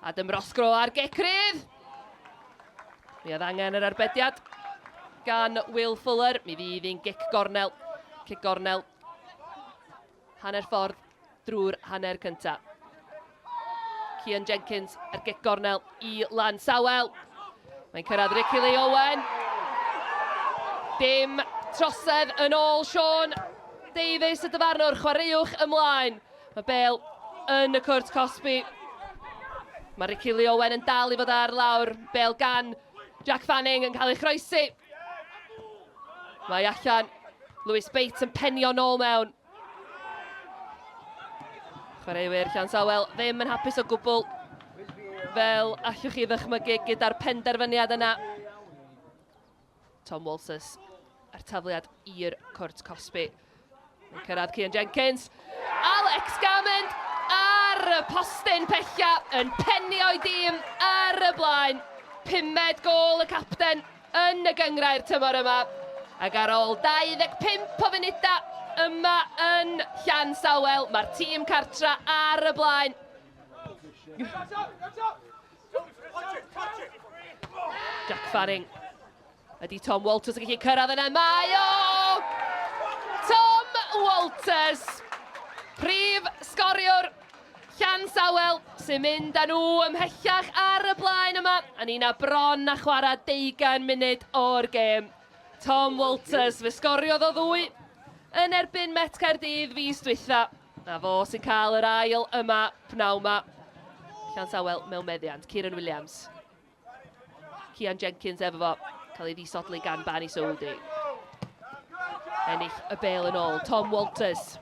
Adam Roscrow ar gic rydd. Mi oedd angen yr arbediad gan Will Fuller. Mi fydd hi'n gic gornel. Cic gornel. Hanner ffordd drwy'r hanner cyntaf. Cian Jenkins ar gic gornel i Lansawel. Mae'n cyrraedd Ricky Lee Owen. Dim trosedd yn ôl Sean Davies y dyfarnwr. Chwaraewch ymlaen. Mae Bale yn y cwrt cosbi. Mae Ricky Lee Owen yn dal i fod ar lawr. Bale gan Jack Fanning yn cael ei chroesi. Mae allan. Lewis Bates yn penio nôl mewn. Chwaraewyr Llansawel ddim yn hapus o gwbl fel allwch chi ddychmygu gyda'r penderfyniad yna. Tom Walters a'r tafliad i'r cwrt cosbi. Mae'n cyrraedd Cian Jenkins. Alex Gammond ar y postyn pella yn penio'i dîm ar y blaen. Pumed gôl y capten yn y gynghrair tymor yma. Ac ar ôl 25 o funudau yma yn Llansawel, mae'r tîm cartra ar y blaen. Jack Fanning. Ydy Tom Walters yn gallu cyrraedd yna? Mae o! Tom Walters! Prif sgoriwr Llansawel sy'n mynd â nhw ymhellach ar y blaen yma. A ni'n bron a chwarae 20 munud o'r gêm. Tom Walters, fe sgoriodd o ddwy yn erbyn Met Caerdydd fis dwytha. A fo sy'n cael yr ail yma pnawn ma. Llansawel mewn meddiant, Kieran Williams. Cian Jenkins efo fo, cael ei ddisodli gan Barry Soldi. Ennill y bel yn ôl, Tom Walters.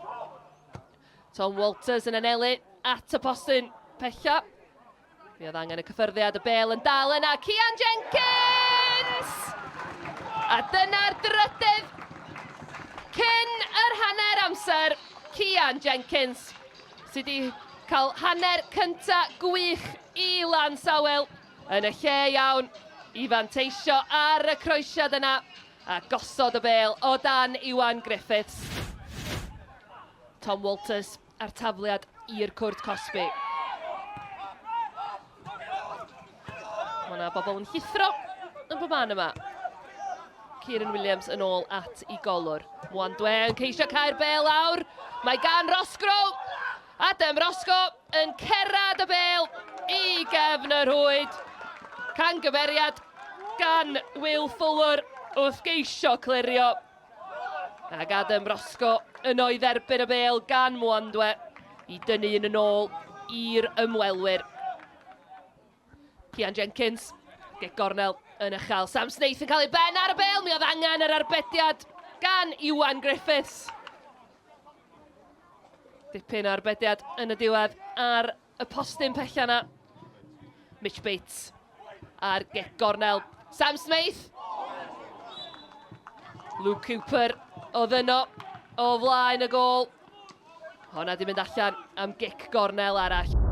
Tom Walters yn anelu at y postyn pella. Mi oedd angen y cyffyrddiad, y bel yn dal yna. Cian Jenkins! A dyna'r drydydd cyn yr hanner amser. Cian Jenkins sydd wedi cael hanner cynta gwych i Lansawel yn y lle iawn i fanteisio ar y croesiad yna a gosod y bel o dan Iwan Griffiths. Tom Walters a'r tafliad i'r cwrt cosbi. Mae yna bobl yn llithro yn bob man yma. Kieran Williams yn ôl at i golwr. Mwan Dwe yn ceisio cael bel lawr. Mae gan Roscrow. Adam Roscoe yn cerad y bel i gefn y rhwyd. Cangymeriad gan Will Fuller wrth geisio clirio. Ac Adam Roscoe yno i dderbyn y bel gan Mwandwe i dynnu un yn ôl i'r ymwelwyr. Cian Jenkins, gic gornel yn uchel. Sam Snaith yn cael ei ben ar y bel, mi oedd angen yr arbediad gan Iwan Griffiths. Dipyn o arbediad yn y diwedd ar y postyn pella yna. Mitch Bates ar gic gornel. Sam Smith. Luke Cooper oedd yno o flaen y gôl. Honna di mynd allan am gic gornel arall.